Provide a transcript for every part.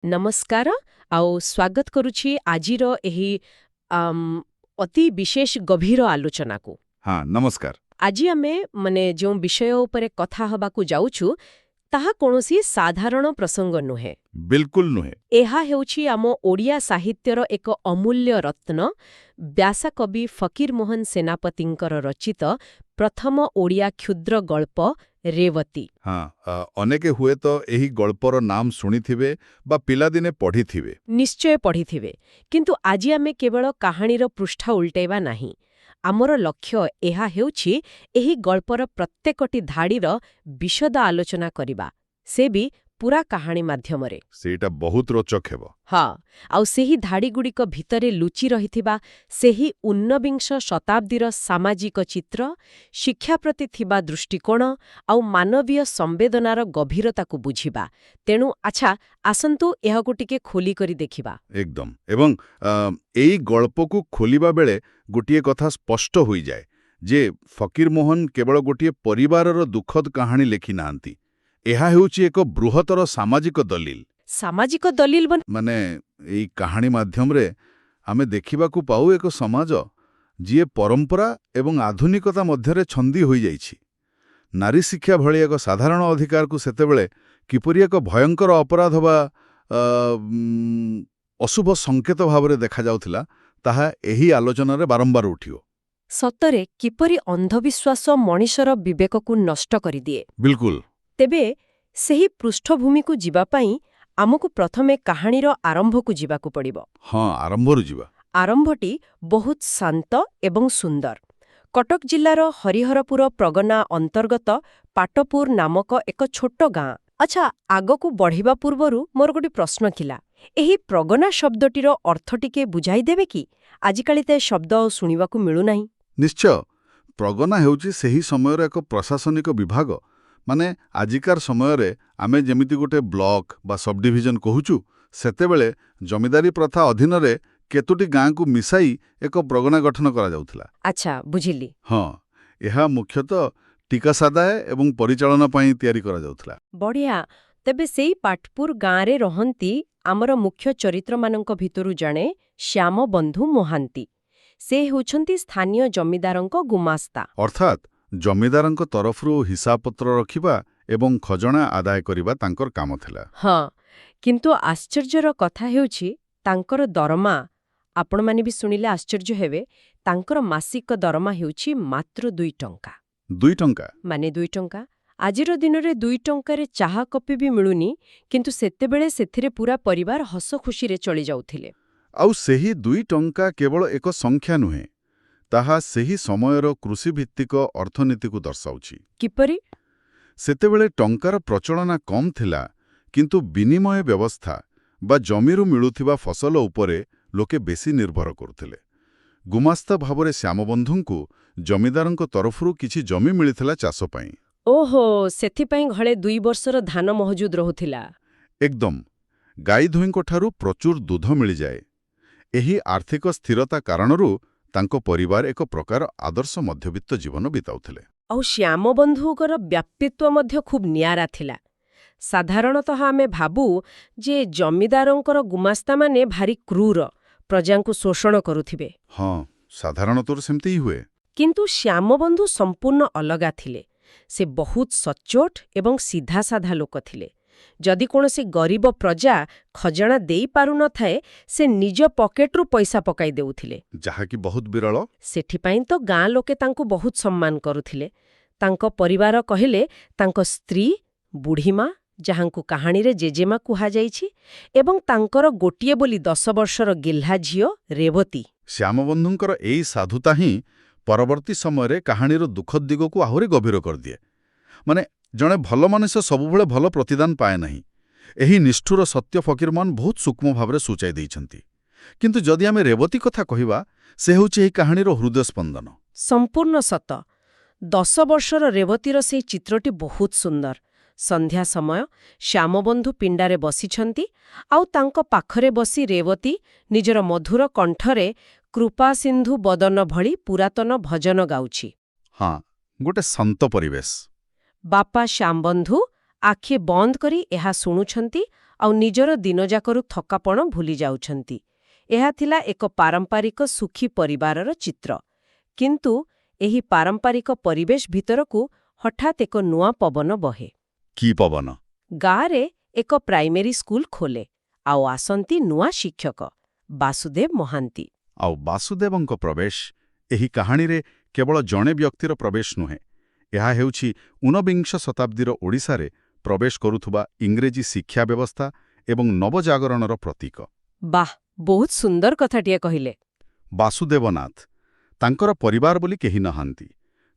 ନମସ୍କାର ଆଉ ସ୍ୱାଗତ କରୁଛି ଆଜିର ଏହି ଅତି ବିଶେଷ ଗଭୀର ଆଲୋଚନାକୁ। ହଁ, ନମସ୍କାର। ଆଜି ଆମେ ମାନେ ଯେଉଁ ବିଷୟ ଉପରେ କଥା ହେବାକୁ ଯାଉଛୁ, ତାହା କୌଣସି ସାଧାରଣ ପ୍ରସଙ୍ଗ ନୁହେଁ। ବିଲକୁଲ ନୁହେଁ। ଏହା ହେଉଛି ଆମ ଓଡ଼ିଆ ସାହିତ୍ୟର ଏକ ଅମୂଲ୍ୟ ରତ୍ନ, ବ୍ୟାସକବି ଫକୀରମୋହନ ସେନାପତିଙ୍କର ରଚିତ ପ୍ରଥମ ଓଡ଼ିଆ କ୍ଷୁଦ୍ର ଗଳ୍ପ ରେବତୀ। ହଁ, ଅନେକେ ହୁଏତ ଏହି ଗଳ୍ପର ନାମ ଶୁଣିଥିବେ ବା ପିଲାଦିନେ ପଢ଼ିଥିବେ। ନିଶ୍ଚୟ ପଢ଼ିଥିବେ। କିନ୍ତୁ ଆଜି ଆମେ କେବଳ କାହାଣୀର ପୃଷ୍ଠା ଉଲଟାଇବା ନାହିଁ। ଆମର ଲକ୍ଷ୍ୟ ଏହା ହେଉଛି ଏହି ଗଳ୍ପର ପ୍ରତ୍ୟେକଟି ଧାଡ଼ିର ବିଶଦ ଆଲୋଚନା କରିବା, ସେ ବି ପୁରା କାହାଣୀ ମାଧ୍ୟମରେ। ସେଇଟା ବହୁତ ରୋଚକ ହେବ। ହଁ, ଆଉ ସେହି ଧାଡ଼ିଗୁଡ଼ିକ ଭିତରେ ଲୁଚି ରହିଥିବା ସେହି ଊନବିଂଶ ଶତାବ୍ଦୀର ସାମାଜିକ ଚିତ୍ର, ଶିକ୍ଷା ପ୍ରତି ଥିବା ଦୃଷ୍ଟିକୋଣ ଆଉ ମାନବୀୟ ସମ୍ବେଦନାର ଗଭୀରତାକୁ ବୁଝିବା। ତେଣୁ ଆଚ୍ଛା, ଆସନ୍ତୁ ଏହାକୁ ଟିକେ ଖୋଲିକରି ଦେଖିବା। ଏକଦମ। ଏବଂ ଏଇ ଗଳ୍ପକୁ ଖୋଲିବା ବେଳେ ଗୋଟିଏ କଥା ସ୍ପଷ୍ଟ ହୋଇଯାଏ ଯେ ଫକୀରମୋହନ କେବଳ ଗୋଟିଏ ପରିବାରର ଦୁଃଖଦ କାହାଣୀ ଲେଖିନାହାନ୍ତି। ଏହା ହେଉଛି ଏକ ବୃହତ୍ତର ସାମାଜିକ ଦଲିଲ। ସାମାଜିକ ଦଲିଲ ମାନେ? ମାନେ ଏଇ କାହାଣୀ ମାଧ୍ୟମରେ ଆମେ ଦେଖିବାକୁ ପାଉ ଏକ ସମାଜ ଯିଏ ପରମ୍ପରା ଏବଂ ଆଧୁନିକତା ମଧ୍ୟରେ ଛନ୍ଦି ହୋଇଯାଇଛି। ନାରୀ ଶିକ୍ଷା ଭଳି ଏକ ସାଧାରଣ ଅଧିକାରକୁ ସେତେବେଳେ କିପରି ଏକ ଭୟଙ୍କର ଅପରାଧ ବା ଅଶୁଭ ସଂକେତ ଭାବରେ ଦେଖାଯାଉଥିଲା, ତାହା ଏହି ଆଲୋଚନାରେ ବାରମ୍ବାର ଉଠିବ। ସତରେ, କିପରି ଅନ୍ଧବିଶ୍ୱାସ ମଣିଷର ବିବେକକୁ ନଷ୍ଟ କରିଦିଏ। ବିଲକୁଲ। ତେବେ ସେହି ପୃଷ୍ଠଭୂମିକୁ ଯିବା ପାଇଁ ଆମକୁ ପ୍ରଥମେ କାହାଣୀର ଆରମ୍ଭକୁ ଯିବାକୁ ପଡ଼ିବ। ହଁ, ଆରମ୍ଭରୁ ଯିବା। ଆରମ୍ଭଟି ବହୁତ ଶାନ୍ତ ଏବଂ ସୁନ୍ଦର। କଟକ ଜିଲ୍ଲାର ହରିହରପୁର ପ୍ରଗନା ଅନ୍ତର୍ଗତ ପାଟପୁର ନାମକ ଏକ ଛୋଟ ଗାଁ। ଆଚ୍ଛା, ଆଗକୁ ବଢ଼ିବା ପୂର୍ବରୁ ମୋର ଗୋଟେ ପ୍ରଶ୍ନ ଥିଲା। ଏହି ପ୍ରଗନା ଶବ୍ଦଟିର ଅର୍ଥ ଟିକେ ବୁଝାଇଦେବେ କି? ଆଜିକାଲି ତ ଏ ଶବ୍ଦ ଆଉ ଶୁଣିବାକୁ ମିଳୁନାହିଁ। ନିଶ୍ଚୟ। ପ୍ରଗନା ହେଉଛି ସେହି ସମୟର ଏକ ପ୍ରଶାସନିକ ବିଭାଗ। ମାନେ ଆଜିକାର ସମୟରେ ଆମେ ଯେମିତି ଗୋଟେ ବ୍ଲକ ବା ସବଡିଭିଜନ କହୁଛୁ, ସେତେବେଳେ ଜମିଦାରୀ ପ୍ରଥା ଅଧୀନରେ କେତୋଟି ଗାଁକୁ ମିଶାଇ ଏକ ପ୍ରଗନା ଗଠନ କରାଯାଉଥିଲା। ଆଚ୍ଛା, ବୁଝିଲି। ହଁ, ଏହା ମୁଖ୍ୟତଃ ଟିକସ ଆଦାୟ ଏବଂ ପରିଚାଳନା ପାଇଁ ତିଆରି କରାଯାଉଥିଲା। ବଢ଼ିଆ। ତେବେ ସେଇ ପାଟପୁର ଗାଁରେ ରହନ୍ତି ଆମର ମୁଖ୍ୟ ଚରିତ୍ରମାନଙ୍କ ଭିତରୁ ଜଣେ, ଶ୍ୟାମବନ୍ଧୁ ମହାନ୍ତି। ସେ ହେଉଛନ୍ତି ସ୍ଥାନୀୟ ଜମିଦାରଙ୍କ ଗୁମାସ୍ତା। ଅର୍ଥାତ୍ ଜମିଦାରଙ୍କ ତରଫରୁ ହିସାବପତ୍ର ରଖିବା ଏବଂ ଖଜଣା ଆଦାୟ କରିବା ତାଙ୍କର କାମ ଥିଲା। ହଁ, କିନ୍ତୁ ଆଶ୍ଚର୍ଯ୍ୟର କଥା ହେଉଛି ତାଙ୍କର ଦରମା, ଆପଣମାନେ ବି ଶୁଣିଲେ ଆଶ୍ଚର୍ଯ୍ୟ ହେବେ, ତାଙ୍କର ମାସିକ ଦରମା ହେଉଛି ମାତ୍ର 2 ଟଙ୍କା। 2 ଟଙ୍କା? ମାନେ 2 ଟଙ୍କା। ଆଜିର ଦିନରେ 2 ଟଙ୍କାରେ ଚାହା କପେ ବି ମିଳୁନି, କିନ୍ତୁ ସେତେବେଳେ ସେଥିରେ ପୁରା ପରିବାର ହସ ଖୁସିରେ ଚଳି ଯାଉଥିଲେ। ଆଉ ସେହି 2 ଟଙ୍କା କେବଳ ଏକ ସଂଖ୍ୟା ନୁହେଁ, ତାହା ସେହି ସମୟର କୃଷିଭିତ୍ତିକ ଅର୍ଥନୀତିକୁ ଦର୍ଶାଉଛି। କିପରି? ସେତେବେଳେ ଟଙ୍କାର ପ୍ରଚଳନ କମ୍ ଥିଲା, କିନ୍ତୁ ବିନିମୟ ବ୍ୟବସ୍ଥା ବା ଜମିରୁ ମିଳୁଥିବା ଫସଲ ଉପରେ ଲୋକେ ବେଶୀ ନିର୍ଭର କରୁଥିଲେ। ଗୁମାସ୍ତା ଭାବରେ ଶ୍ୟାମବନ୍ଧୁଙ୍କୁ ଜମିଦାରଙ୍କ ତରଫରୁ କିଛି ଜମି ମିଳିଥିଲା ଚାଷ ପାଇଁ। ଓହୋ, ସେଥିପାଇଁ ଘରେ 2 ବର୍ଷର ଧାନ ମହଜୁଦ ରହୁଥିଲା। ଏକଦମ। ଗାଈ ଦୁହିଁଙ୍କଠାରୁ ପ୍ରଚୁର ଦୁଧ ମିଳିଯାଏ। ଏହି ଆର୍ଥିକ ସ୍ଥିରତା କାରଣରୁ ତାଙ୍କ ପରିବାର ଏକ ପ୍ରକାର ଆଦର୍ଶ ମଧ୍ୟବିତ୍ତ ଜୀବନ ବିତାଉଥିଲେ। ଆଉ ଶ୍ୟାମବନ୍ଧୁଙ୍କର ବ୍ୟକ୍ତିତ୍ୱ ମଧ୍ୟ ଖୁବ୍ ନିଆରା ଥିଲା। ସାଧାରଣତଃ ଆମେ ଭାବୁ ଯେ ଜମିଦାରଙ୍କର ଗୁମାସ୍ତାମାନେ ଭାରି କ୍ରୂର, ପ୍ରଜାଙ୍କୁ ଶୋଷଣ କରୁଥିବେ। ହଁ, ସାଧାରଣତଃ ସେମିତି ହିଁ ହୁଏ। କିନ୍ତୁ ଶ୍ୟାମବନ୍ଧୁ ସମ୍ପୂର୍ଣ୍ଣ ଅଲଗା ଥିଲେ। ସେ ବହୁତ ସଚ୍ଚୋଟ ଏବଂ ସିଧାସାଧା ଲୋକ ଥିଲେ। ଯଦି କୌଣସି ଗରିବ ପ୍ରଜା ଖଜଣା ଦେଇପାରୁନଥାଏ, ସେ ନିଜ ପକେଟରୁ ପଇସା ପକାଇ ଦେଉଥିଲେ। ଯାହାକି ବହୁତ ବିରଳ। ସେଥିପାଇଁ ତ ଗାଁ ଲୋକେ ତାଙ୍କୁ ବହୁତ ସମ୍ମାନ କରୁଥିଲେ। ତାଙ୍କ ପରିବାର କହିଲେ ତାଙ୍କ ସ୍ତ୍ରୀ ବୁଢ଼ୀମା, ଯାହାଙ୍କୁ କାହାଣୀରେ ଜେଜେମା କୁହାଯାଇଛି, ଏବଂ ତାଙ୍କର ଗୋଟିଏ ବୋଲି 10 ବର୍ଷର ଗିହ୍ଲା ଝିଅ ରେବତୀ। ଶ୍ୟାମବନ୍ଧୁଙ୍କର ଏଇ ସାଧୁତା ହିଁ ପରବର୍ତ୍ତୀ ସମୟରେ କାହାଣୀର ଦୁଃଖଦ ଦିଗକୁ ଆହୁରି ଗଭୀର କରିଦିଏ। ମାନେ ଜଣେ ଭଲ ମଣିଷ ସବୁବେଳେ ଭଲ ପ୍ରତିଦାନ ପାଏ ନାହିଁ, ଏହି ନିଷ୍ଠୁର ସତ୍ୟ ଫକୀରମୋହନ ବହୁତ ସୂକ୍ଷ୍ମ ଭାବରେ ସୂଚାଇ ଦେଇଛନ୍ତି। କିନ୍ତୁ ଯଦି ଆମେ ରେବତୀ କଥା କହିବା, ସେ ହେଉଛି ଏହି କାହାଣୀର ହୃଦୟ ସ୍ପନ୍ଦନ। ସମ୍ପୂର୍ଣ୍ଣ ସତ। 10 ବର୍ଷର ରେବତୀର ସେଇ ଚିତ୍ରଟି ବହୁତ ସୁନ୍ଦର। ସନ୍ଧ୍ୟା ସମୟ, ଶ୍ୟାମବନ୍ଧୁ ପିଣ୍ଡାରେ ବସିଛନ୍ତି ଆଉ ତାଙ୍କ ପାଖରେ ବସି ରେବତୀ ନିଜର ମଧୁର କଣ୍ଠରେ କୃପାସିନ୍ଧୁ ବଦନ ଭଳି ପୁରାତନ ଭଜନ ଗାଉଛି। ହଁ, ଗୋଟେ ଶାନ୍ତ ପରିବେଶ। ବାପା ଶ୍ୟାମବନ୍ଧୁ ଆଖି ବନ୍ଦ କରି ଏହା ଶୁଣୁଛନ୍ତି ଆଉ ନିଜର ଦିନଯାକରୁ ଥକାପଣ ଭୁଲି ଯାଉଛନ୍ତି। ଏହା ଥିଲା ଏକ ପାରମ୍ପରିକ ସୁଖୀ ପରିବାରର ଚିତ୍ର। କିନ୍ତୁ ଏହି ପାରମ୍ପରିକ ପରିବେଶ ଭିତରକୁ ହଠାତ୍ ଏକ ନୂଆ ପବନ ବହେ। କି ପବନ? ଗାଁରେ ଏକ ପ୍ରାଇମେରୀ ସ୍କୁଲ ଖୋଲେ, ଆଉ ଆସନ୍ତି ନୂଆ ଶିକ୍ଷକ, ବାସୁଦେବ ମହାନ୍ତି। ଆଉ ବାସୁଦେବଙ୍କ ପ୍ରବେଶ ଏହି କାହାଣୀରେ କେବଳ ଜଣେ ବ୍ୟକ୍ତିର ପ୍ରବେଶ ନୁହେଁ। ଏହା ହେଉଛି ଊନବିଂଶ ଶତାବ୍ଦୀର ଓଡ଼ିଶାରେ ପ୍ରବେଶ କରୁଥିବା ଇଂରେଜୀ ଶିକ୍ଷା ବ୍ୟବସ୍ଥା ଏବଂ ନବଜାଗରଣର ପ୍ରତୀକ। ବାଃ, ବହୁତ ସୁନ୍ଦର କଥାଟିଏ କହିଲେ। ବାସୁଦେବନାଥ। ତାଙ୍କର ପରିବାର ବୋଲି କେହି ନାହାନ୍ତି।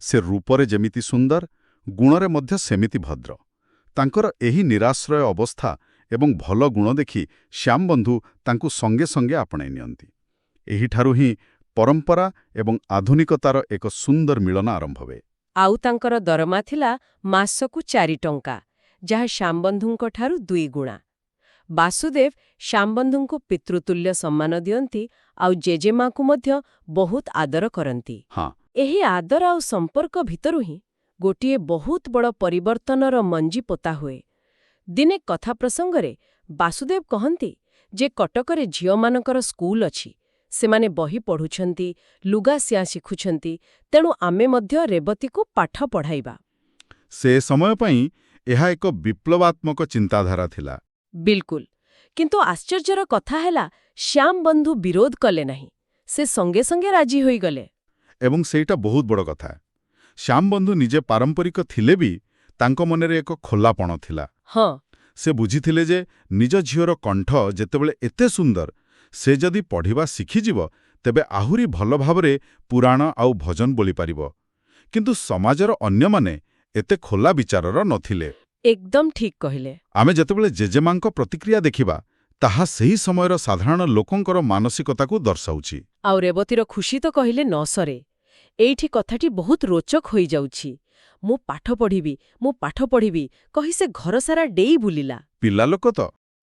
ସେ ରୂପରେ ଯେମିତି ସୁନ୍ଦର, ଗୁଣରେ ମଧ୍ୟ ସେମିତି ଭଦ୍ର। ତାଙ୍କର ଏହି ନିରାଶ୍ରୟ ଅବସ୍ଥା ଏବଂ ଭଲ ଗୁଣ ଦେଖି ଶ୍ୟାମବନ୍ଧୁ ତାଙ୍କୁ ସଙ୍ଗେ ସଙ୍ଗେ ଆପଣେଇ ନିଅନ୍ତି। ଏହିଠାରୁ ହିଁ ପରମ୍ପରା ଏବଂ ଆଧୁନିକତାର ଏକ ସୁନ୍ଦର ମିଳନ ଆରମ୍ଭ ହୁଏ। ଆଉ ତାଙ୍କର ଦରମା ଥିଲା ମାସକୁ 4 ଟଙ୍କା, ଯାହା ଶ୍ୟାମବନ୍ଧୁଙ୍କ ଠାରୁ ଦୁଇଗୁଣା। ବାସୁଦେବ ଶ୍ୟାମବନ୍ଧୁଙ୍କୁ ପିତୃତୁଲ୍ୟ ସମ୍ମାନ ଦିଅନ୍ତି ଆଉ ଜେଜେମାକୁ ମଧ୍ୟ ବହୁତ ଆଦର କରନ୍ତି। ଏହି ଆଦର ଆଉ ସମ୍ପର୍କ ଭିତରୁ ହିଁ ଗୋଟିଏ ବହୁତ ବଡ଼ ପରିବର୍ତ୍ତନର ମଞ୍ଜି ପୋତା ହୁଏ। ଦିନେ କଥା ପ୍ରସଙ୍ଗରେ ବାସୁଦେବ କହନ୍ତି ଯେ କଟକରେ ଝିଅମାନଙ୍କର ସ୍କୁଲ ଅଛି, ସେମାନେ ବହି ପଢ଼ୁଛନ୍ତି, ଲୁଗା ସିଆଁ ଶିଖୁଛନ୍ତି, ତେଣୁ ଆମେ ମଧ୍ୟ ରେବତୀକୁ ପାଠ ପଢ଼ାଇବା। ସେ ସମୟ ପାଇଁ ଏହା ଏକ ବିପ୍ଳବାତ୍ମକ ଚିନ୍ତାଧାରା ଥିଲା। ବିଲକୁଲ। କିନ୍ତୁ ଆଶ୍ଚର୍ଯ୍ୟର କଥା ହେଲା, ଶ୍ୟାମବନ୍ଧୁ ବିରୋଧ କଲେ ନାହିଁ। ସେ ସଙ୍ଗେ ସଙ୍ଗେ ରାଜି ହୋଇଗଲେ। ଏବଂ ସେଇଟା ବହୁତ ବଡ଼ କଥା। ଶ୍ୟାମବନ୍ଧୁ ନିଜେ ପାରମ୍ପରିକ ଥିଲେ ବି ତାଙ୍କ ମନରେ ଏକ ଖୋଲାପଣ ଥିଲା। ସେ ବୁଝିଥିଲେ ଯେ ନିଜ ଝିଅର କଣ୍ଠ ଯେତେବେଳେ ଏତେ ସୁନ୍ଦର, ସେ ଯଦି ପଢ଼ିବା ଶିଖିଯିବ, ତେବେ ଆହୁରି ଭଲ ଭାବରେ ପୁରାଣ ଆଉ ଭଜନ ବୋଲିପାରିବ। କିନ୍ତୁ ସମାଜର ଅନ୍ୟମାନେ ଏତେ ଖୋଲା ବିଚାରର ନଥିଲେ। ଏକଦମ ଠିକ୍ କହିଲେ। ଆମେ ଯେତେବେଳେ ଜେଜେମାଙ୍କ ପ୍ରତିକ୍ରିୟା ଦେଖିବା, ତାହା ସେହି ସମୟର ସାଧାରଣ ଲୋକଙ୍କର ମାନସିକତାକୁ ଦର୍ଶାଉଛି। ଆଉ ରେବତୀର ଖୁସି ତ କହିଲେ ନ ସରେ। ଏଇଠି କଥାଟି ବହୁତ ରୋଚକ ହୋଇଯାଉଛି। ମୁଁ ପାଠ ପଢ଼ିବି, ମୁଁ ପାଠ ପଢ଼ିବି କହି ସେ ଘରସାରା ଡେଇଁ ବୁଲିଲା। ପିଲାଲୋକ ତ।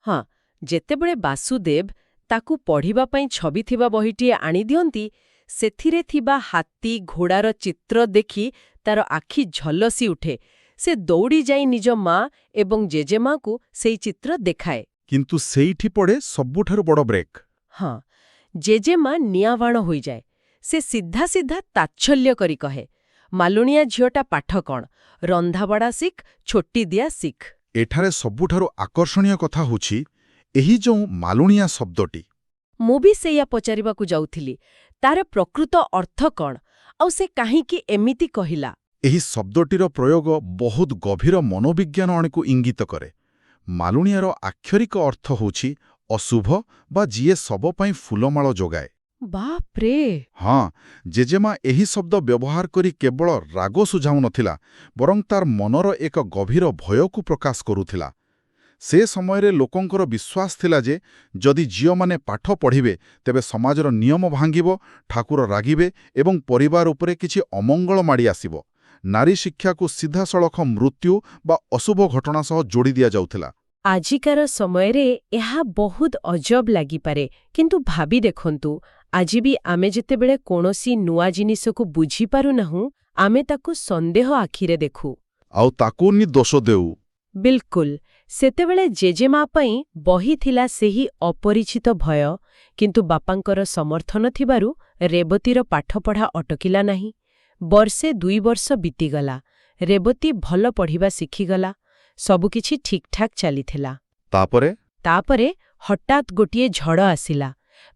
ହଁ, ଯେତେବେଳେ ବାସୁଦେବ ତାକୁ ପଢ଼ିବା ପାଇଁ ଛବି ଥିବା ବହିଟିଏ ଆଣିଦିଅନ୍ତି, ସେଥିରେ ଥିବା ହାତୀ ଘୋଡ଼ାର ଚିତ୍ର ଦେଖି ତାର ଆଖି ଝଲସି ଉଠେ। ସେ ଦୌଡ଼ି ଯାଇ ନିଜ ମା ଏବଂ ଜେଜେମାକୁ ସେଇ ଚିତ୍ର ଦେଖାଏ। କିନ୍ତୁ ସେଇଠି ପଡ଼େ ସବୁଠାରୁ ବଡ଼ ବ୍ରେକ୍। ହଁ, ଜେଜେମା ନିଆଁବାଣ ହୋଇଯାଏ। ସେ ସିଧା ସିଧା ତାଚ୍ଛଲ୍ୟ କରି କହେ, ମାଲୁଣିଆ ଝିଅଟା ପାଠ କ'ଣ, ରନ୍ଧାବଢ଼ା ଶିଖ, ଛୋଟି ଦିଆ ଶିଖ। ଏଠାରେ ସବୁଠାରୁ ଆକର୍ଷଣୀୟ କଥା ହେଉଛି ଏହି ଯେଉଁ ମାଲୁଣିଆ ଶବ୍ଦଟି। ମୁଁ ବି ସେଇଆ ପଚାରିବାକୁ ଯାଉଥିଲି। ତାର ପ୍ରକୃତ ଅର୍ଥ କ'ଣ, ଆଉ ସେ କାହିଁକି ଏମିତି କହିଲା? ଏହି ଶବ୍ଦଟିର ପ୍ରୟୋଗ ବହୁତ ଗଭୀର ମନୋବିଜ୍ଞାନ ଆଡ଼କୁ ଇଙ୍ଗିତ କରେ। ମାଲୁଣିଆର ଆକ୍ଷରିକ ଅର୍ଥ ହେଉଛି ଅଶୁଭ ବା ଯିଏ ଶବ ପାଇଁ ଫୁଲମାଳ ଯୋଗାଏ। ବାପରେ! ହଁ, ଜେଜେମା ଏହି ଶବ୍ଦ ବ୍ୟବହାର କରି କେବଳ ରାଗ ସୁଝାଉନଥିଲା, ବରଂ ତାର ମନର ଏକ ଗଭୀର ଭୟକୁ ପ୍ରକାଶ କରୁଥିଲା। ସେ ସମୟରେ ଲୋକଙ୍କର ବିଶ୍ୱାସ ଥିଲା ଯେ ଯଦି ଝିଅମାନେ ପାଠ ପଢ଼ିବେ, ତେବେ ସମାଜର ନିୟମ ଭାଙ୍ଗିବ, ଠାକୁର ରାଗିବେ ଏବଂ ପରିବାର ଉପରେ କିଛି ଅମଙ୍ଗଳ ମାଡ଼ି ଆସିବ। ନାରୀ ଶିକ୍ଷାକୁ ସିଧାସଳଖ ମୃତ୍ୟୁ ବା ଅଶୁଭ ଘଟଣା ସହ ଯୋଡ଼ି ଦିଆଯାଉଥିଲା। ଆଜିକାର ସମୟରେ ଏହା ବହୁତ ଅଜବ ଲାଗିପାରେ, କିନ୍ତୁ ଭାବି ଦେଖନ୍ତୁ, ଆଜି ବି ଆମେ ଯେତେବେଳେ କୌଣସି ନୂଆ ଜିନିଷକୁ ବୁଝିପାରୁନାହୁଁ, ଆମେ ତାକୁ ସନ୍ଦେହ ଆଖିରେ ଦେଖୁ। ଆଉ ତାକୁ ନି ଦୋଷ ଦେଉ। ବିଲକୁଲ। ସେତେବେଳେ ଜେଜେମା ପାଇଁ ବହି ଥିଲା ସେହି ଅପରିଚିତ ଭୟ। କିନ୍ତୁ ବାପାଙ୍କର ସମର୍ଥନ ଥିବାରୁ ରେବତୀର ପାଠପଢ଼ା ଅଟକିଲା ନାହିଁ। ବର୍ଷେ 2 ବର୍ଷ ବିତିଗଲା। ରେବତୀ ଭଲ ପଢ଼ିବା ଶିଖିଗଲା। ସବୁକିଛି ଠିକ୍ଠାକ୍ ଚାଲିଥିଲା। ତାପରେ? ତାପରେ ହଠାତ୍ ଗୋଟିଏ ଝଡ଼ ଆସିଲା।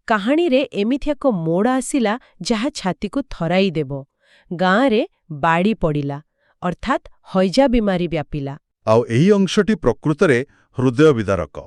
କାହାଣୀରେ ଏମିତି ଏକ ମୋଡ଼ ଆସିଲା ଯାହା ଛାତିକୁ ଥରାଇ ଦେବ। ଗାଁରେ ବାଡ଼ି ପଡ଼ିଲା, ଅର୍ଥାତ୍ ହଇଜା ବିମାରୀ ବ୍ୟାପିଲା। ଆଉ ଏହି ଅଂଶଟି ପ୍ରକୃତରେ ହୃଦୟ ବିଦାରକ।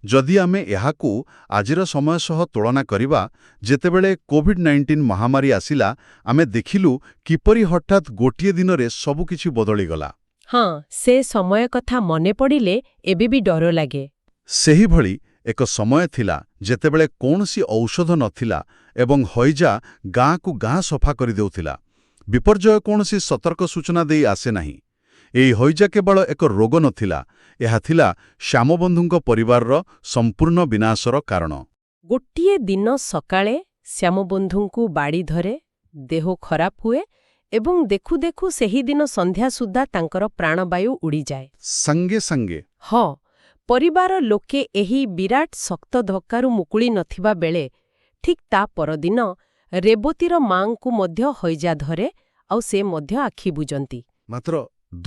ଯଦି ଆମେ ଏହାକୁ ଆଜିର ସମୟ ସହ ତୁଳନା କରିବା, ଯେତେବେଳେ କୋଭିଡ୍-19 ମହାମାରୀ ଆସିଲା, ଆମେ ଦେଖିଲୁ କିପରି ହଠାତ୍ ଗୋଟିଏ ଦିନରେ ସବୁକିଛି ବଦଳିଗଲା। ହଁ, ସେ ସମୟ କଥା ମନେ ପଡ଼ିଲେ ଏବେ ବି ଡର ଲାଗେ। ସେହିଭଳି ଏକ ସମୟ ଥିଲା ଯେତେବେଳେ କୌଣସି ଔଷଧ ନଥିଲା ଏବଂ ହଇଜା ଗାଁକୁ ଗାଁ ସଫା କରିଦେଉଥିଲା। ବିପର୍ଯ୍ୟୟ କୌଣସି ସତର୍କ ସୂଚନା ଦେଇ ଆସେ ନାହିଁ। ଏହି ହଇଜା କେବଳ ଏକ ରୋଗ ନଥିଲା, ଏହା ଥିଲା ଶ୍ୟାମବନ୍ଧୁଙ୍କ ପରିବାରର ସମ୍ପୂର୍ଣ୍ଣ ବିନାଶର କାରଣ। ଗୋଟିଏ ଦିନ ସକାଳେ ଶ୍ୟାମବନ୍ଧୁଙ୍କୁ ବାଡ଼ି ଧରେ, ଦେହ ଖରାପ ହୁଏ ଏବଂ ଦେଖୁ ଦେଖୁ ସେହିଦିନ ସନ୍ଧ୍ୟା ସୁଦ୍ଧା ତାଙ୍କର ପ୍ରାଣବାୟୁ ଉଡ଼ିଯାଏ। ସଙ୍ଗେ ସଙ୍ଗେ। ହଁ, ପରିବାର ଲୋକେ ଏହି ବିରାଟ ଶକ୍ତ ଧକ୍କାରୁ ମୁକୁଳି ନଥିବା ବେଳେ ଠିକ୍ ତା ପରଦିନ ରେବତୀର ମାଙ୍କୁ ମଧ୍ୟ ହଇଜା ଧରେ ଆଉ ସେ ମଧ୍ୟ ଆଖି ବୁଜନ୍ତି। ମାତ୍ର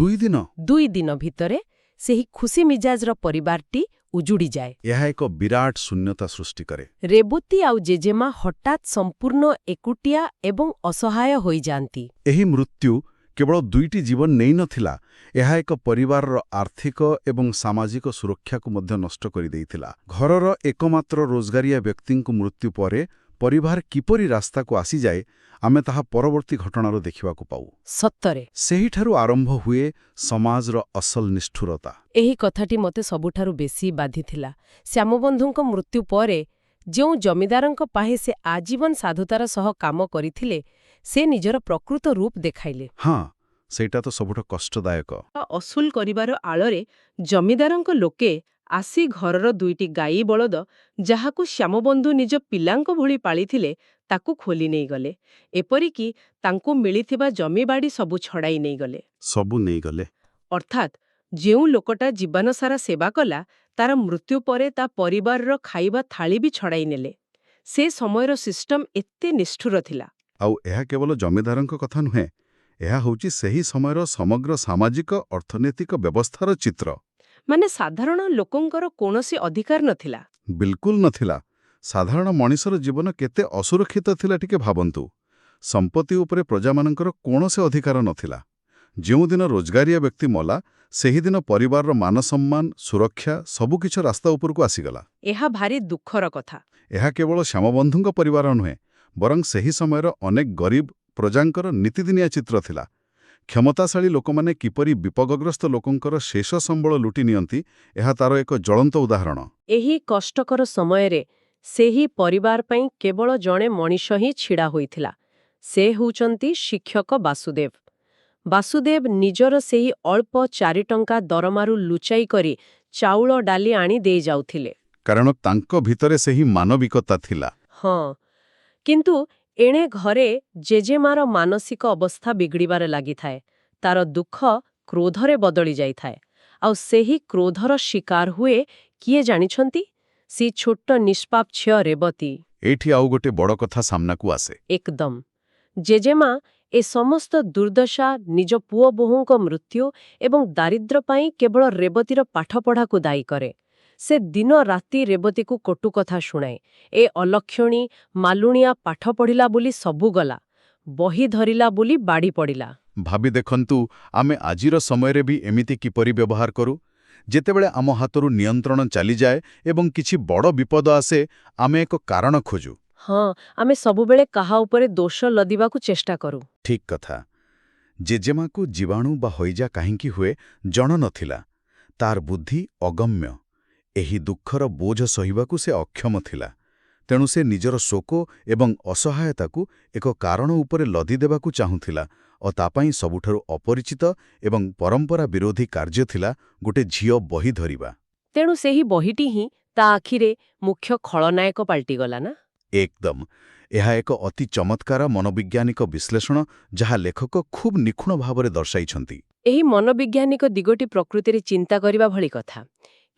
2 ଦିନ? 2 ଦିନ ଭିତରେ ସେହି ଖୁସି ମିଜାଜର ପରିବାରଟି ଉଜୁଡ଼ିଯାଏ। ଏହା ଏକ ବିରାଟ ଶୂନ୍ୟତା ସୃଷ୍ଟି କରେ। ରେବତୀ ଆଉ ଜେଜେମା ହଠାତ୍ ସମ୍ପୂର୍ଣ୍ଣ ଏକୁଟିଆ ଏବଂ ଅସହାୟ ହୋଇଯାଆନ୍ତି। ଏହି ମୃତ୍ୟୁ କେବଳ ଦୁଇଟି ଜୀବନ ନେଇନଥିଲା, ଏହା ଏକ ପରିବାରର ଆର୍ଥିକ ଏବଂ ସାମାଜିକ ସୁରକ୍ଷାକୁ ମଧ୍ୟ ନଷ୍ଟ କରିଦେଇଥିଲା। ଘରର ଏକମାତ୍ର ରୋଜଗାରିଆ ବ୍ୟକ୍ତିଙ୍କୁ ମୃତ୍ୟୁ ପରେ ପରିବାର କିପରି ରାସ୍ତାକୁ ଆସିଯାଏ, ଆମେ ତାହା ପରବର୍ତ୍ତୀ ଘଟଣାରୁ ଦେଖିବାକୁ ପାଉ। ସେହିଠାରୁ ଆରମ୍ଭ ହୁଏ ସମାଜର ଅସଲ ନିଷ୍ଠୁରତା। ଏହି କଥାଟି ମୋତେ ସବୁଠାରୁ ବେଶୀ ବାଧିଥିଲା। ଶ୍ୟାମବନ୍ଧୁଙ୍କ ମୃତ୍ୟୁ ପରେ ଯେଉଁ ଜମିଦାରଙ୍କ ପାଇଁ ସେ ଆଜୀବନ ସାଧୁତାର ସହ କାମ କରିଥିଲେ, ସେ ନିଜର ପ୍ରକୃତ ରୂପ ଦେଖାଇଲେ। ହଁ, ସେଇଟା ତ ସବୁଠୁ କଷ୍ଟଦାୟକ। ଅସୁଲ କରିବାର ଆଳରେ ଜମିଦାରଙ୍କ ଲୋକେ ଆସି ଘରର ଦୁଇଟି ଗାଈ ବଳଦ, ଯାହାକୁ ଶ୍ୟାମବନ୍ଧୁ ନିଜ ପିଲାଙ୍କ ଭଳି ପାଳିଥିଲେ, ତାକୁ ଖୋଲି ନେଇଗଲେ। ଏପରିକି ତାଙ୍କୁ ମିଳିଥିବା ଜମିବାଡ଼ି ସବୁ ଛଡ଼ାଇ ନେଇଗଲେ। ସବୁ ନେଇଗଲେ। ଅର୍ଥାତ୍ ଯେଉଁ ଲୋକଟା ଜୀବନସାରା ସେବା କଲା, ତାର ମୃତ୍ୟୁ ପରେ ତା ପରିବାରର ଖାଇବା ଥାଳି ବି ଛଡ଼ାଇ ନେଲେ। ସେ ସମୟର ସିଷ୍ଟମ ଏତେ ନିଷ୍ଠୁର ଥିଲା। ଆଉ ଏହା କେବଳ ଜମିଦାରଙ୍କ କଥା ନୁହେଁ, ଏହା ହେଉଛି ସେହି ସମୟର ସମଗ୍ର ସାମାଜିକ ଅର୍ଥନୈତିକ ବ୍ୟବସ୍ଥାର ଚିତ୍ର। ମାନେ ସାଧାରଣ ଲୋକଙ୍କର କୌଣସି ଅଧିକାର ନଥିଲା। ବିଲକୁଲ ନଥିଲା। ସାଧାରଣ ମଣିଷର ଜୀବନ କେତେ ଅସୁରକ୍ଷିତ ଥିଲା, ଟିକେ ଭାବନ୍ତୁ। ସମ୍ପତ୍ତି ଉପରେ ପ୍ରଜାମାନଙ୍କର କୌଣସି ଅଧିକାର ନଥିଲା। ଯେଉଁଦିନ ରୋଜଗାରିଆ ବ୍ୟକ୍ତି ମଲା, ସେହିଦିନ ପରିବାରର ମାନସମ୍ମାନ, ସୁରକ୍ଷା ସବୁକିଛି ରାସ୍ତା ଉପରକୁ ଆସିଗଲା। ଏହା ଭାରି ଦୁଃଖର କଥା। ଏହା କେବଳ ଶ୍ୟାମବନ୍ଧୁଙ୍କ ପରିବାର ନୁହେଁ, ବରଂ ସେହି ସମୟର ଅନେକ ଗରିବ ପ୍ରଜାଙ୍କର ନିତିଦିନିଆ ଚିତ୍ର ଥିଲା। କ୍ଷମତାଶାଳୀ ଲୋକମାନେ କିପରି ବିପଦଗ୍ରସ୍ତ ଲୋକଙ୍କର ଶେଷ ସମ୍ବଳ ଲୁଟି ନିଅନ୍ତି, ଏହା ତାର ଏକ ଜ୍ୱଳନ୍ତ ଉଦାହରଣ। ଏହି କଷ୍ଟକର ସମୟରେ ସେହି ପରିବାର ପାଇଁ କେବଳ ଜଣେ ମଣିଷ ହିଁ ଛିଡ଼ା ହୋଇଥିଲା। ସେ ହେଉଛନ୍ତି ଶିକ୍ଷକ ବାସୁଦେବ। ବାସୁଦେବ ନିଜର ସେହି ଅଳ୍ପ 4 ଟଙ୍କା ଦରମାରୁ ଲୁଚାଇ କରି ଚାଉଳ ଡାଲି ଆଣି ଦେଇଯାଉଥିଲେ। କାରଣ ତାଙ୍କ ଭିତରେ ସେହି ମାନବିକତା ଥିଲା। ହଁ, କିନ୍ତୁ ଏଣେ ଘରେ ଜେଜେମାର ମାନସିକ ଅବସ୍ଥା ବିଗିଡ଼ିବାରେ ଲାଗିଥାଏ। ତାର ଦୁଃଖ କ୍ରୋଧରେ ବଦଳି ଯାଇଥାଏ। ଆଉ ସେହି କ୍ରୋଧର ଶିକାର ହୁଏ କିଏ ଜାଣିଛନ୍ତି? ସେ ଛୋଟ ନିଷ୍ପାପ ଝିଅ ରେବତୀ। ଏଇଠି ଆଉ ଗୋଟେ ବଡ଼ କଥା ସାମ୍ନାକୁ ଆସେ। ଏକଦମ। ଜେଜେମା ଏ ସମସ୍ତ ଦୁର୍ଦ୍ଦଶା, ନିଜ ପୁଅ ବୋହୂଙ୍କ ମୃତ୍ୟୁ ଏବଂ ଦାରିଦ୍ର୍ୟ ପାଇଁ କେବଳ ରେବତୀର ପାଠପଢ଼ାକୁ ଦାୟୀ କରେ। ସେ ଦିନ ରାତି ରେବତୀକୁ କଟୁ କଥା ଶୁଣାଏ। ଏ ଅଲକ୍ଷଣୀ ମାଲୁଣିଆ ପାଠ ପଢ଼ିଲା ବୋଲି ସବୁ ଗଲା, ବହି ଧରିଲା ବୋଲି ବାଡ଼ି ପଡ଼ିଲା। ଭାବି ଦେଖନ୍ତୁ, ଆମେ ଆଜିର ସମୟରେ ବି ଏମିତି କିପରି ବ୍ୟବହାର କରୁ। ଯେତେବେଳେ ଆମ ହାତରୁ ନିୟନ୍ତ୍ରଣ ଚାଲିଯାଏ ଏବଂ କିଛି ବଡ଼ ବିପଦ ଆସେ, ଆମେ ଏକ କାରଣ ଖୋଜୁ। ହଁ, ଆମେ ସବୁବେଳେ କାହା ଉପରେ ଦୋଷ ଲଦିବାକୁ ଚେଷ୍ଟା କରୁ। ଠିକ୍ କଥା। ଜେଜେମାକୁ ଜୀବାଣୁ ବା ହଇଜା କାହିଁକି ହୁଏ ଜଣା ନଥିଲା। ତାର ବୁଦ୍ଧି ଅଗମ୍ୟ। ଏହି ଦୁଃଖର ବୋଝ ସହିବାକୁ ସେ ଅକ୍ଷମ ଥିଲା। ତେଣୁ ସେ ନିଜର ଶୋକ ଏବଂ ଅସହାୟତାକୁ ଏକ କାରଣ ଉପରେ ଲଦି ଦେବାକୁ ଚାହୁଁଥିଲା ଓ ତା ପାଇଁ ସବୁଠାରୁ ଅପରିଚିତ ଏବଂ ପରମ୍ପରା ବିରୋଧୀ କାର୍ଯ୍ୟ ଥିଲା ଗୋଟେ ଝିଅ ବହି ଧରିବା। ତେଣୁ ସେହି ବହିଟି ହିଁ ତା ଆଖିରେ ମୁଖ୍ୟ ଖଳନାୟକ ପାଲଟିଗଲା ନା? ଏକଦମ। ଏହା ଏକ ଅତି ଚମତ୍କାର ମନୋବୈଜ୍ଞାନିକ ବିଶ୍ଳେଷଣ, ଯାହା ଲେଖକ ଖୁବ୍ ନିଖୁଣ ଭାବରେ ଦର୍ଶାଇଛନ୍ତି। ଏହି ମନୋବୈଜ୍ଞାନିକ ଦିଗଟି ପ୍ରକୃତିରେ ଚିନ୍ତା କରିବା ଭଳି କଥା।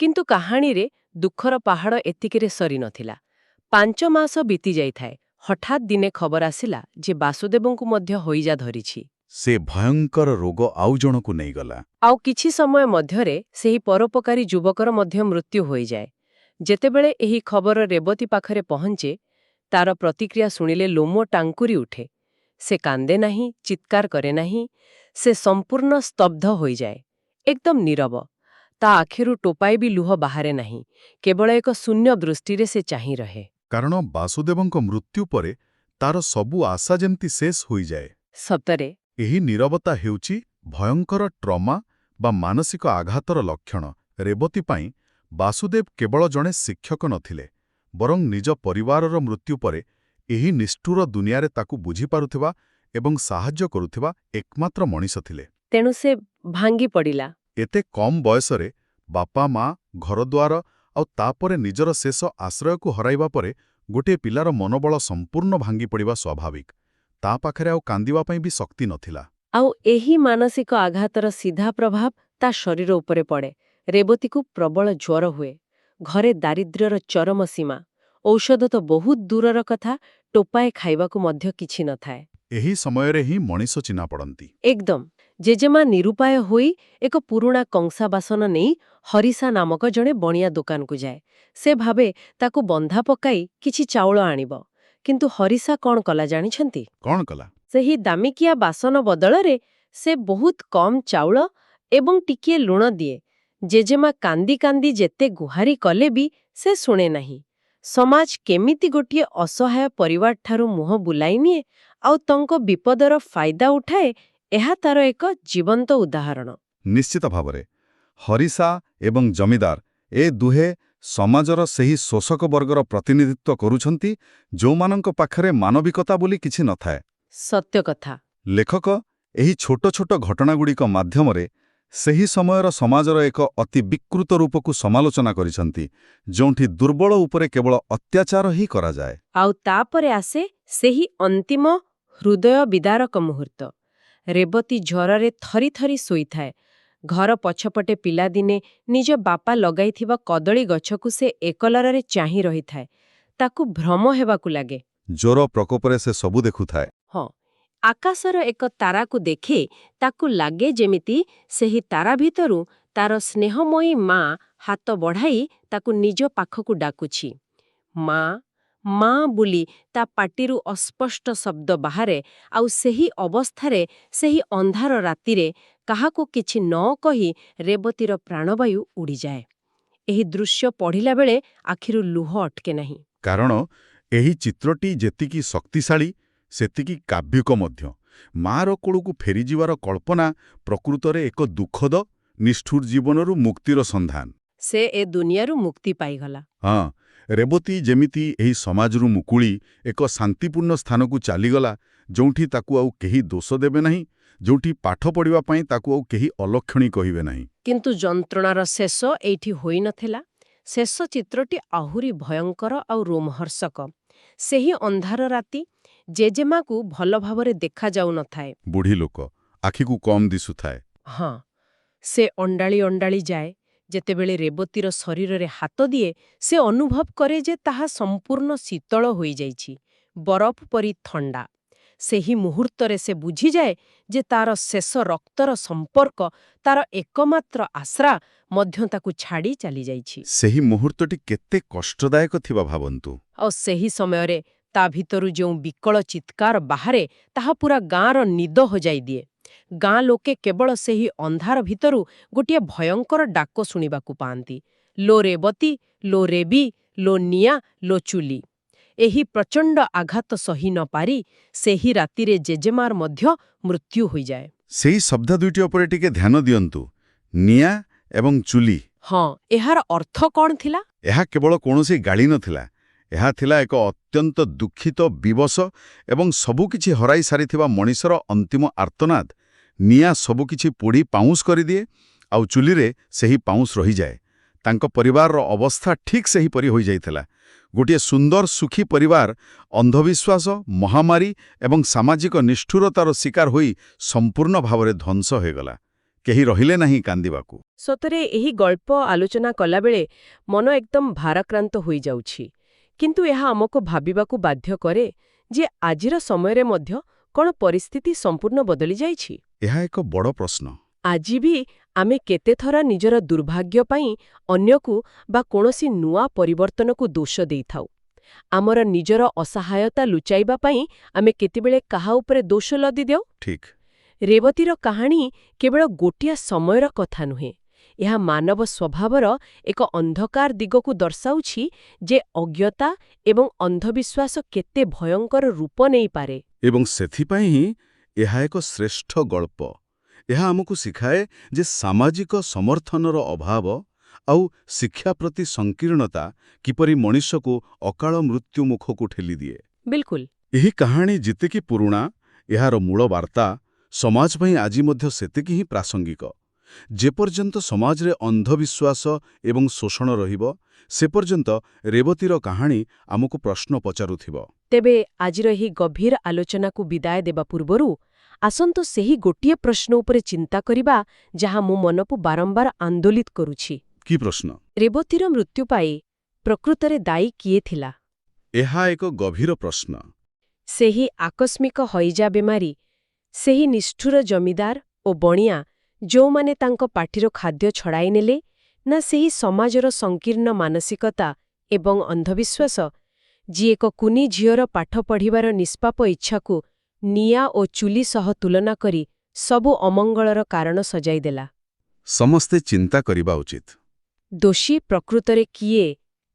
କିନ୍ତୁ କାହାଣୀରେ ଦୁଃଖର ପାହାଡ଼ ଏତିକିରେ ସରିନଥିଲା। 5 ମାସ ବିତି ଯାଇଥାଏ। ହଠାତ୍ ଦିନେ ଖବର ଆସିଲା ଯେ ବାସୁଦେବଙ୍କୁ ମଧ୍ୟ ହଇଜା ଧରିଛି। ସେ ଭୟଙ୍କର ରୋଗ ଆଉ ଜଣକୁ ନେଇଗଲା। ଆଉ କିଛି ସମୟ ମଧ୍ୟରେ ସେହି ପରୋପକାରୀ ଯୁବକର ମଧ୍ୟ ମୃତ୍ୟୁ ହୋଇଯାଏ। ଯେତେବେଳେ ଏହି ଖବର ରେବତୀ ପାଖରେ ପହଞ୍ଚେ, ତାର ପ୍ରତିକ୍ରିୟା ଶୁଣିଲେ ଲୋମ ଟାଙ୍କୁରି ଉଠେ। ସେ କାନ୍ଦେ ନାହିଁ, ଚିତ୍କାର କରେ ନାହିଁ। ସେ ସମ୍ପୂର୍ଣ୍ଣ ସ୍ତବ୍ଧ ହୋଇଯାଏ, ଏକଦମ ନୀରବ। ତା ଆଖିରୁ ଟୋପାଏ ବି ଲୁହ ବାହାରେ ନାହିଁ। କେବଳ ଏକ ଶୂନ୍ୟ ଦୃଷ୍ଟିରେ ସେ ଚାହିଁ ରହେ। କାରଣ ବାସୁଦେବଙ୍କ ମୃତ୍ୟୁ ପରେ ତାର ସବୁ ଆଶା ଯେମିତି ଶେଷ ହୋଇଯାଏ। ଏହି ନୀରବତା ହେଉଛି ଭୟଙ୍କର ଟ୍ରମା ବା ମାନସିକ ଆଘାତର ଲକ୍ଷଣ। ରେବତୀ ପାଇଁ ବାସୁଦେବ କେବଳ ଜଣେ ଶିକ୍ଷକ ନଥିଲେ, ବରଂ ନିଜ ପରିବାରର ମୃତ୍ୟୁ ପରେ ଏହି ନିଷ୍ଠୁର ଦୁନିଆରେ ତାକୁ ବୁଝିପାରୁଥିବା ଏବଂ ସାହାଯ୍ୟ କରୁଥିବା ଏକମାତ୍ର ମଣିଷ ଥିଲେ। ତେଣୁ ସେ ଭାଙ୍ଗି ପଡ଼ିଲା। ଏତେ କମ୍ ବୟସରେ ବାପା ମା, ଘରଦ୍ୱାର ଆଉ ତାପରେ ନିଜର ଶେଷ ଆଶ୍ରୟକୁ ହରାଇବା ପରେ ଗୋଟିଏ ପିଲାର ମନୋବଳ ସମ୍ପୂର୍ଣ୍ଣ ଭାଙ୍ଗି ପଡ଼ିବା ସ୍ୱାଭାବିକ। ତା ପାଖରେ ଆଉ କାନ୍ଦିବା ପାଇଁ ବି ଶକ୍ତି ନଥିଲା। ଆଉ ଏହି ମାନସିକ ଆଘାତର ସିଧା ପ୍ରଭାବ ତା ଶରୀର ଉପରେ ପଡ଼େ। ରେବତୀକୁ ପ୍ରବଳ ଜ୍ୱର ହୁଏ। ଘରେ ଦାରିଦ୍ର୍ୟର ଚରମ ସୀମା। ଔଷଧ ତ ବହୁତ ଦୂରର କଥା, ଟୋପାଏ ଖାଇବାକୁ ମଧ୍ୟ କିଛି ନଥାଏ। ଏହି ସମୟରେ ହିଁ ମଣିଷ ଚିହ୍ନା ପଡ଼ନ୍ତି। ଏକଦମ। ଜେଜେମା ନିରୁପାୟ ହୋଇ ଏକ ପୁରୁଣା କଂସା ବାସନ ନେଇ ହରିସା ନାମକ ଜଣେ ବଣିଆ ଦୋକାନକୁ ଯାଏ। ସେ ଭାବେ ତାକୁ ବନ୍ଧା ପକାଇ କିଛି ଚାଉଳ ଆଣିବ। କିନ୍ତୁ ହରିସା କ'ଣ କଲା ଜାଣିଛନ୍ତି? କ'ଣ କଲା? ସେହି ଦାମିକିଆ ବାସନ ବଦଳରେ ସେ ବହୁତ କମ୍ ଚାଉଳ ଏବଂ ଟିକିଏ ଲୁଣ ଦିଏ। ଜେଜେମା କାନ୍ଦି କାନ୍ଦି ଯେତେ ଗୁହାରି କଲେ ବି ସେ ଶୁଣେ ନାହିଁ। ସମାଜ କେମିତି ଗୋଟିଏ ଅସହାୟ ପରିବାରଠାରୁ ମୁହଁ ବୁଲାଇ ନିଏ ଆଉ ତାଙ୍କ ବିପଦର ଫାଇଦା ଉଠାଏ, ଏହା ତାର ଏକ ଜୀବନ୍ତ ଉଦାହରଣ। ନିଶ୍ଚିତ ଭାବରେ। ହରିସା ଏବଂ ଜମିଦାର ଏ ଦୁହେଁ ସମାଜର ସେହି ଶୋଷକ ବର୍ଗର ପ୍ରତିନିଧିତ୍ୱ କରୁଛନ୍ତି, ଯେଉଁମାନଙ୍କ ପାଖରେ ମାନବିକତା ବୋଲି କିଛି ନଥାଏ। ସତ୍ୟ କଥା। ଲେଖକ ଏହି ଛୋଟ ଛୋଟ ଘଟଣାଗୁଡ଼ିକ ମାଧ୍ୟମରେ ସେହି ସମୟର ସମାଜର ଏକ ଅତି ବିକୃତ ରୂପକୁ ସମାଲୋଚନା କରିଛନ୍ତି, ଯେଉଁଠି ଦୁର୍ବଳ ଉପରେ କେବଳ ଅତ୍ୟାଚାର ହିଁ କରାଯାଏ। ଆଉ ତାପରେ ଆସେ ସେହି ଅନ୍ତିମ ହୃଦୟ ବିଦାରକ ମୁହୂର୍ତ୍ତ। ରେବତୀ ଜ୍ୱରରେ ଥରି ଥରି ଶୋଇଥାଏ। ଘର ପଛପଟେ ପିଲାଦିନେ ନିଜ ବାପା ଲଗାଇଥିବା କଦଳୀ ଗଛକୁ ସେ ଏକଲରରେ ଚାହିଁ ରହିଥାଏ। ତାକୁ ଭ୍ରମ ହେବାକୁ ଲାଗେ। ଜ୍ୱର ପ୍ରକୋପରେ ସେ ସବୁ ଦେଖୁଥାଏ। ହଁ, ଆକାଶର ଏକ ତାରାକୁ ଦେଖେ। ତାକୁ ଲାଗେ ଯେମିତି ସେହି ତାରା ଭିତରୁ ତାର ସ୍ନେହମୟୀ ମା ହାତ ବଢ଼ାଇ ତାକୁ ନିଜ ପାଖକୁ ଡାକୁଛି। ମା, ମା ବୋଲି ତା ପାଟିରୁ ଅସ୍ପଷ୍ଟ ଶବ୍ଦ ବାହାରେ। ଆଉ ସେହି ଅବସ୍ଥାରେ, ସେହି ଅନ୍ଧାର ରାତିରେ କାହାକୁ କିଛି ନ କହି ରେବତୀର ପ୍ରାଣବାୟୁ ଉଡ଼ିଯାଏ। ଏହି ଦୃଶ୍ୟ ପଢ଼ିଲା ବେଳେ ଆଖିରୁ ଲୁହ ଅଟକେ ନାହିଁ। କାରଣ ଏହି ଚିତ୍ରଟି ଯେତିକି ଶକ୍ତିଶାଳୀ, ସେତିକି କାବ୍ୟିକ ମଧ୍ୟ। ମାର କୋଳକୁ ଫେରିଯିବାର କଳ୍ପନା ପ୍ରକୃତରେ ଏକ ଦୁଃଖଦ, ନିଷ୍ଠୁର ଜୀବନରୁ ମୁକ୍ତିର ସନ୍ଧାନ। ସେ ଏ ଦୁନିଆରୁ ମୁକ୍ତି ପାଇଗଲା। ହଁ, ରେବତୀ ଯେମିତି ଏହି ସମାଜରୁ ମୁକୁଳି ଏକ ଶାନ୍ତିପୂର୍ଣ୍ଣ ସ୍ଥାନକୁ ଚାଲିଗଲା, ଯେଉଁଠି ତାକୁ ଆଉ କେହି ଦୋଷ ଦେବେ ନାହିଁ, ଯେଉଁଠି ପାଠ ପଢ଼ିବା ପାଇଁ ତାକୁ ଆଉ କେହି ଅଲକ୍ଷଣୀ କହିବେ ନାହିଁ। କିନ୍ତୁ ଯନ୍ତ୍ରଣାର ଶେଷ ଏଇଠି ହୋଇନଥିଲା। ଶେଷ ଚିତ୍ରଟି ଆହୁରି ଭୟଙ୍କର ଆଉ ରୋମହର୍ଷକ। ସେହି ଅନ୍ଧାର ରାତି। ଜେଜେମାକୁ ଭଲ ଭାବରେ ଦେଖାଯାଉନଥାଏ। ବୁଢ଼ୀ ଲୋକ, ଆଖିକୁ କମ୍ ଦିଶୁଥାଏ। ହଁ, ସେ ଅଣ୍ଡାଳି ଅଣ୍ଡାଳି ଯାଏ। ଯେତେବେଳେ ରେବତୀର ଶରୀରରେ ହାତ ଦିଏ, ସେ ଅନୁଭବ କରେ ଯେ ତାହା ସମ୍ପୂର୍ଣ୍ଣ ଶୀତଳ ହୋଇଯାଇଛି, ବରଫ ପରି ଥଣ୍ଡା। ସେହି ମୁହୂର୍ତ୍ତରେ ସେ ବୁଝିଯାଏ ଯେ ତାର ଶେଷ ରକ୍ତର ସମ୍ପର୍କ, ତାର ଏକମାତ୍ର ଆଶ୍ରା ମଧ୍ୟ ତାକୁ ଛାଡ଼ି ଚାଲିଯାଇଛି। ସେହି ମୁହୂର୍ତ୍ତଟି କେତେ କଷ୍ଟଦାୟକ ଥିବା ଭାବନ୍ତୁ। ଆଉ ସେହି ସମୟରେ ତା ଭିତରୁ ଯେଉଁ ବିକଳ ଚିତ୍କାର ବାହାରେ, ତାହା ପୁରା ଗାଁର ନିଦ ହଜାଇ ଦିଏ। ଗାଁ ଲୋକେ କେବଳ ସେହି ଅନ୍ଧାର ଭିତରୁ ଗୋଟିଏ ଭୟଙ୍କର ଡାକ ଶୁଣିବାକୁ ପାଆନ୍ତି, "ଲୋ ରେବତୀ, ଲୋ ରେବି, ଲୋ ନିଆଁ, ଲୋ ଚୁଲି।" ଏହି ପ୍ରଚଣ୍ଡ ଆଘାତ ସହି ନ ପାରି ସେହି ରାତିରେ ଜେଜେମାର ମଧ୍ୟ ମୃତ୍ୟୁ ହୋଇଯାଏ। ସେଇ ଶବ୍ଦ ଦୁଇଟି ଉପରେ ଟିକେ ଧ୍ୟାନ ଦିଅନ୍ତୁ, ନିଆଁ ଏବଂ ଚୁଲି। ହଁ, ଏହାର ଅର୍ଥ କ'ଣ ଥିଲା? ଏହା କେବଳ କୌଣସି ଗାଳି ନଥିଲା। ଏହା ଥିଲା ଏକ ଅତ୍ୟନ୍ତ ଦୁଃଖିତ, ବିବଶ ଏବଂ ସବୁକିଛି ହରାଇ ସାରିଥିବା ମଣିଷର ଅନ୍ତିମ ଆର୍ତ୍ତନାଦ। ନିଆଁ ସବୁକିଛି ପୋଡ଼ି ପାଉଁଶ କରିଦିଏ, ଆଉ ଚୁଲିରେ ସେହି ପାଉଁଶ ରହିଯାଏ। ତାଙ୍କ ପରିବାରର ଅବସ୍ଥା ଠିକ୍ ସେହିପରି ହୋଇଯାଇଥିଲା। ଗୋଟିଏ ସୁନ୍ଦର ସୁଖୀ ପରିବାର ଅନ୍ଧବିଶ୍ୱାସ, ମହାମାରୀ ଏବଂ ସାମାଜିକ ନିଷ୍ଠୁରତାର ଶିକାର ହୋଇ ସମ୍ପୂର୍ଣ୍ଣ ଭାବରେ ଧ୍ୱଂସ ହୋଇଗଲା। କେହି ରହିଲେ ନାହିଁ କାନ୍ଦିବାକୁ। ସତରେ ଏହି ଗଳ୍ପ ଆଲୋଚନା କଲାବେଳେ ମନ ଏକଦମ ଭାରାକ୍ରାନ୍ତ ହୋଇଯାଉଛି। କିନ୍ତୁ ଏହା ଆମକୁ ଭାବିବାକୁ ବାଧ୍ୟ କରେ ଯେ ଆଜିର ସମୟରେ ମଧ୍ୟ କ'ଣ ପରିସ୍ଥିତି ସମ୍ପୂର୍ଣ୍ଣ ବଦଳି ଯାଇଛି? ଏହା ଏକ ବଡ଼ ପ୍ରଶ୍ନ। ଆଜି ବି ଆମେ କେତେଥର ନିଜର ଦୁର୍ଭାଗ୍ୟ ପାଇଁ ଅନ୍ୟକୁ ବା କୌଣସି ନୂଆ ପରିବର୍ତ୍ତନକୁ ଦୋଷ ଦେଇଥାଉ। ଆମର ନିଜର ଅସହାୟତା ଲୁଚାଇବା ପାଇଁ ଆମେ କେତେବେଳେ କାହା ଉପରେ ଦୋଷ ଲଦି ଦେଉ। ରେବତୀର କାହାଣୀ କେବଳ ଗୋଟିଏ ସମୟର କଥା ନୁହେଁ। ଏହା ମାନବ ସ୍ୱଭାବର ଏକ ଅନ୍ଧକାର ଦିଗକୁ ଦର୍ଶାଉଛି ଯେ ଅଜ୍ଞତା ଏବଂ ଅନ୍ଧବିଶ୍ୱାସ କେତେ ଭୟଙ୍କର ରୂପ ନେଇପାରେ। ଏବଂ ସେଥିପାଇଁ ହିଁ ଏହା ଏକ ଶ୍ରେଷ୍ଠ ଗଳ୍ପ। ଏହା ଆମକୁ ଶିଖାଏ ଯେ ସାମାଜିକ ସମର୍ଥନର ଅଭାବ ଆଉ ଶିକ୍ଷା ପ୍ରତି ସଂକୀର୍ଣ୍ଣତା କିପରି ମଣିଷକୁ ଅକାଳ ମୃତ୍ୟୁ ମୁଖକୁ ଠେଲିଦିଏ। ଏହି କାହାଣୀ ଯେତିକି ପୁରୁଣା, ଏହାର ମୂଳ ବାର୍ତ୍ତା ସମାଜ ପାଇଁ ଆଜି ମଧ୍ୟ ସେତିକି ହିଁ ପ୍ରାସଙ୍ଗିକ। ଯେପର୍ଯ୍ୟନ୍ତ ସମାଜରେ ଅନ୍ଧବିଶ୍ୱାସ ଏବଂ ଶୋଷଣ ରହିବ, ସେପର୍ଯ୍ୟନ୍ତ ରେବତୀର କାହାଣୀ ଆମକୁ ପ୍ରଶ୍ନ ପଚାରୁଥିବ। ତେବେ ଆଜିର ଏହି ଗଭୀର ଆଲୋଚନାକୁ ବିଦାୟ ଦେବା ପୂର୍ବରୁ ଆସନ୍ତୁ ସେହି ଗୋଟିଏ ପ୍ରଶ୍ନ ଉପରେ ଚିନ୍ତା କରିବା ଯାହା ମୋ ମନକୁ ବାରମ୍ବାର ଆନ୍ଦୋଳିତ କରୁଛି। କି ପ୍ରଶ୍ନ? ରେବତୀର ମୃତ୍ୟୁ ପାଇଁ ପ୍ରକୃତରେ ଦାୟୀ କିଏ ଥିଲା? ଏହା ଏକ ଗଭୀର ପ୍ରଶ୍ନ। ସେହି ଆକସ୍ମିକ ହଇଜା ବେମାରୀ, ସେହି ନିଷ୍ଠୁର ଜମିଦାର ଓ ବଣିଆ ଯେଉଁମାନେ ତାଙ୍କ ପାଟିର ଖାଦ୍ୟ ଛଡ଼ାଇ ନେଲେ, ନା ସେହି ସମାଜର ସଂକୀର୍ଣ୍ଣ ମାନସିକତା ଏବଂ ଅନ୍ଧବିଶ୍ୱାସ, ଯିଏ ଏକ କୁନି ଝିଅର ପାଠ ପଢ଼ିବାର ନିଷ୍ପାପ ଇଚ୍ଛାକୁ ନିଆଁ ଓ ଚୁଲି ସହ ତୁଳନା କରି ସବୁ ଅମଙ୍ଗଳର କାରଣ ସଜାଇଦେଲା? ସମସ୍ତେ ଚିନ୍ତା କରିବା ଉଚିତ। ଦୋଷୀ ପ୍ରକୃତରେ କିଏ?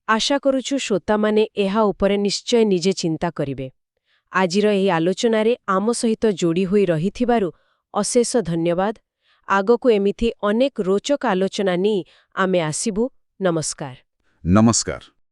ଆଶା କରୁଛୁ ଶ୍ରୋତାମାନେ ଏହା ଉପରେ ନିଶ୍ଚୟ ନିଜେ ଚିନ୍ତା କରିବେ। ଆଜିର ଏହି ଆଲୋଚନାରେ ଆମ ସହିତ ଯୋଡ଼ି ହୋଇ ରହିଥିବାରୁ ଅଶେଷ ଧନ୍ୟବାଦ। ଆଗକୁ ଏମିତି ଅନେକ ରୋଚକ ଆଲୋଚନା ନେଇ ଆମେ ଆସିବୁ। ନମସ୍କାର। ନମସ୍କାର।